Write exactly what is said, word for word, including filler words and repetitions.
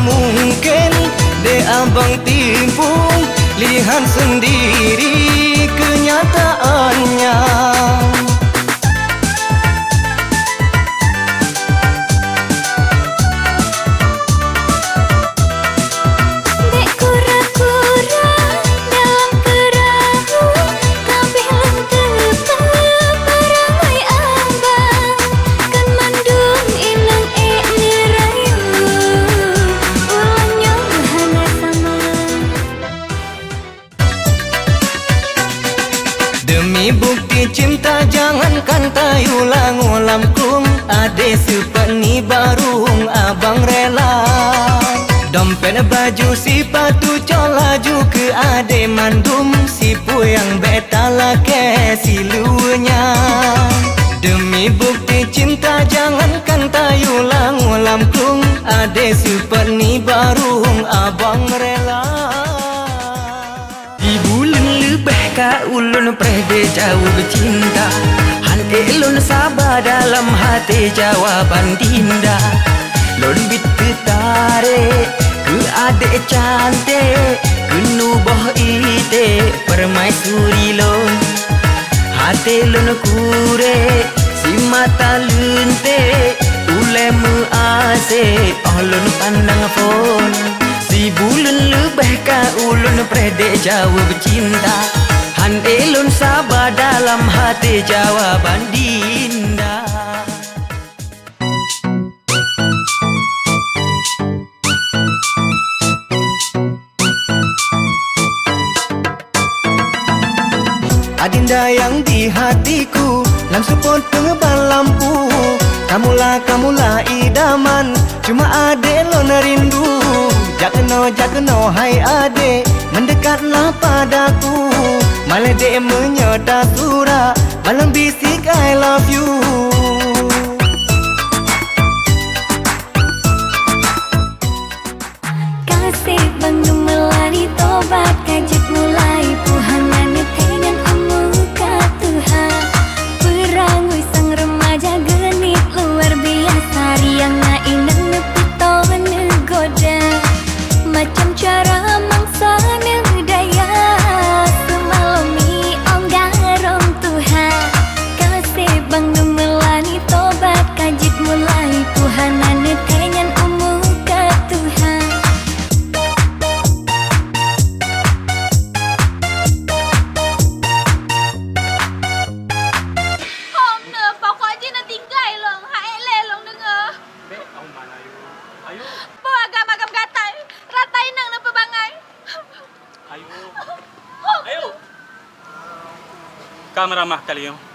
Mungkin dek abang timpung, lihat sendiri kenyataannya. Dek kura-kura dalam perahu, ka abéh lôn teupeu barangui abang. Kan mandum inong ék neurayu, ulôn nyoe hana sama. Demi bukti cinta, jangankan tayue lam krueng, adé seupôt nibak rueng abang rela. Dompet, baju, sipatu, cok laju keu adé mandum, si puyang bék talakée si luweue nyan. Demi bukti cinta, jangankan tayue lam krueng, adé seupôt nibak rueng abang rela. Sibuleuen leubeh ka ulôn preh dek jaweueb cinta, han ék lôn saba dalam haté jawaban dinda. Lôn biet teutarek keu adék canték, keunoe boh iték peumaisuri lôn. Haté lôn kurek, simata leunték, ulée meuasék óh lôn pandang phon. Sibuleuen leubeh ka ulôn preh dek jaweueb cinta, han ék lôn saba dalam haté jawaban dinda. Adinda nyang di hatiku, lam seupôt teungeubang lampu. Kamula, kamula idaman, cuma adék lôn rindu. Jak keunoe, jak keunoe hai adék, meundekatlah padaku. Malée dek meunyoe tasura, ban lôn bisik I love you. Ka sép bang neumeulani tobat, ka jeuet mulai puhana neuthée nyan umu ka tuha. Peurangui sang remaja geuniet luar biasa, riang na inong neupeutoe neugoda. Macam cara mangsa neudaya, seumalom mi ong garong tuha. Ka sép bang neumeulani tobat, ka jeuet mulai puhana neuthée nyan umu ka tuha. Hom neuh, pokok jih neutinggai lôn, han ék lé lôn deungoe. Bék, oh, mana, ayo. Ayo. Peue agam-agam gata, rata inong neupeubangai. Ayo. Ayo. Ka meuramah kali nyoe.